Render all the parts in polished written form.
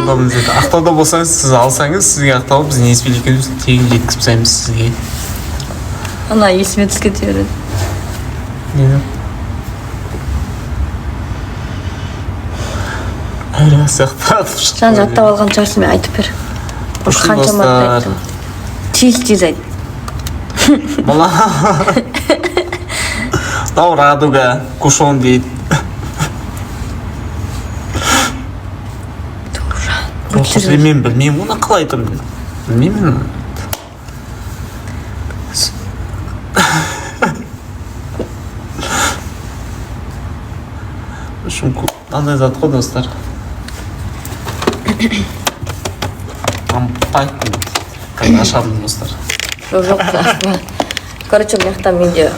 Ақтаудамыз дейді. Ақтауда болсаңыз, сіз алсаңыз, сізге Ақтау, біз Несібелі екеуміз тегін жеткізіп тастаймыз сізге. Ана есіме түсіп кете береді. Нені? Әр сияқты атып шықты. Жан, жаттап алған шығарсың, мен айтып бер. Уже Үшін, қанша мәрте достар. айттым. Тез тез айт. Мына мынау радуга кушон дейді. Өтірік. Мен білмеймін оны қалай айтамын, білмеймін мен. В общем, мынандай зат қой, достар. Қазір ашамын, достар. Жоқ, жоқ, ашпа. Короче, мына жақта менде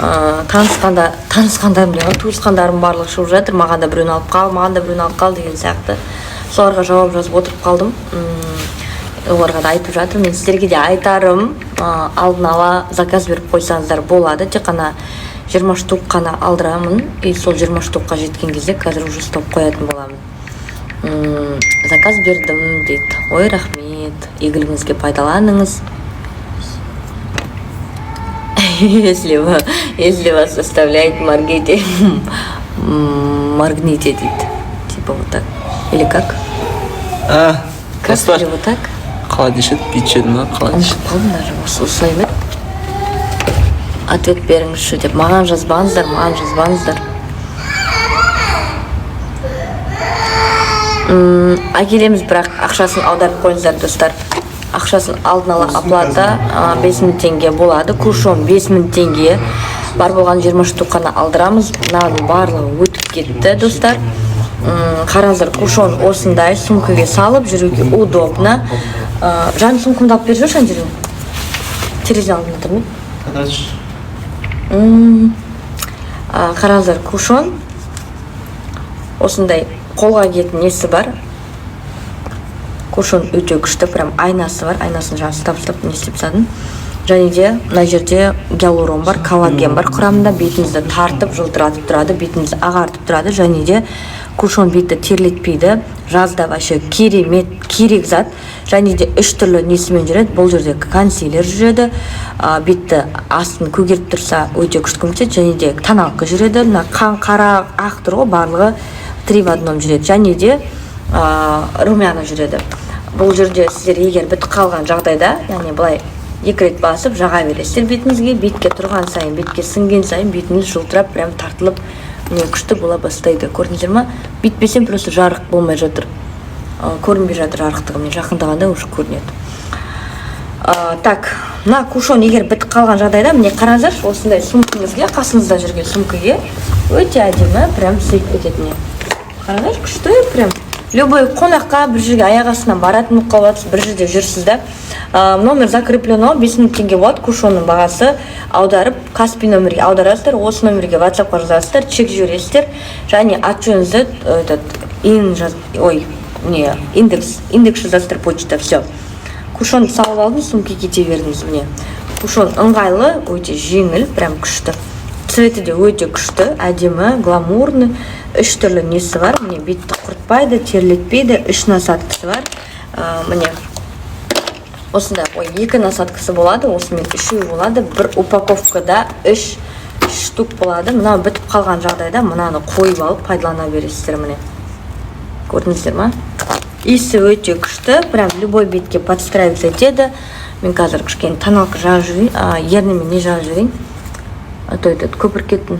танысқанда, танысқандарым дейді ғой, туысқандарым барлығы шығып жатыр: «Маған да біреуін алып қал, маған да біреуін алып қал» деген сияқты. Соларға жауап жазып отырып қалдым. Оларға да айтып жатырмын. Мен сіздерге де айтарым, алдын ала заказ беріп қойсаңыздар болады. Тек қана 20 штук қана алдырамын, и сол 20 штукқа жеткен кезде қазір уже стоп қоятын боламын. Заказ бердім дейді. Ой, рахмет, игілігіңізге пайдаланыңыз. Если вас заставляет моргните, моргните дейді. Типа вот так или как? А, Как? достар. Или вот так? Қалай деуші еді, бүйтуші еді ма, қалай деуші? Ұмытып қалдым даже. Осы осылай ма еді? Ответ беріңізші деп маған жазбаңыздар, маған жазбаңыздар. Әкелеміз, бірақ ақшасын аударып қойыңыздар, достар. Ақшасын алдын ала оплата 5000 теңге болады. Кушон 5000 теңге. Бар болған 20 штук қана алдырамыз. Мынаның барлығы өтіп кетті, достар. Қараңыздар, кушон осындай, сумкаге салып жүруге удобно. Жан, сумкамды алып беріп жіберші, ана жерден, терезе алдында тұр ма? Короче. Қараңыздар, кушон осындай, қолға киетін несі бар. Кушон өте күшті, прям айнасы бар. Айнасын жаңа ұстап ұстап не істеп тастадым. Және де мына жерде гиалурон бар, коллаген бар құрамында. Бетіңізді тартып, жылтыратып тұрады, бетіңізді ағартып тұрады. Және де кушон бетті терлетпейді. Жазда вообще керемет, керек зат. Және де үш түрлі несімен жүреді. Бұл жерде консилер жүреді, бетті астын көгеріп тұрса, өте күшті көмектеседі. Және де тоналка жүреді. Мына қан қара, ақ тұр ғой, барлығы три в одном жүреді. Және де румяна жүреді. Бұл жерде сіздер егер бітіп қалған жағдайда, яғни былай екі рет басып жаға бересіздер бетіңізге. Бетке тұрған сайын, бетке сіңген сайын бетіңіз жылтырап, прям тартылып, міне, күшті бола бастайды. Көрдіңіздер ма? Бүйтпесем, просто жарық болмай жатыр. Көрінбей жатыр жарықтығы. Мен жақындағанда уже көрінеді. Так, мына кушон егер бітіп қалған жағдайда, міне, қараңыздаршы, осындай сумкаңызге, қасыңызда жүрген сумкаге өте әдемі, прям сыйып кетеді. Міне, қараңыздаршы, күшті прям. Любой қонаққа, бір жерге аяқ астынан баратын болып қалып жатсыз, бір жерде жүрсіз да. Номер закреплено. 5000 теңге болады кушонның бағасы. Аударып, Каспи номерге аударасыздар. Осы номерге Ватсапқа жазасыздар, чек жібересіздер және ат жөніңізді, этот ин жаз, ой, не, индекс жазасыздар, почта, все. Кушонды салып алдым, сумка кете бердіңіз. Міне, кушон ыңғайлы, өте жеңіл, прям күшті. Цветі де өте күшті, әдемі, гламурный. Үш түрлі несі бар. Міне, бетті құртпайды, терлетпейді. Үш насадкасы бар. Міне, осындай. Ой, екі насадкасы болады, осымен үшеу болады. Бір упаковкада үш штук болады. Мынау бітіп қалған жағдайда мынаны қойып алып пайдалана бересіздер. Міне, көрдіңіздер ма? Иісі өте күшті, прям любой бетке подстраиваться етеді. Мен қазір кішкене тоналка жағып жіберейін, ерніме не жағып жіберейін, а то этот көпіріп кеттім.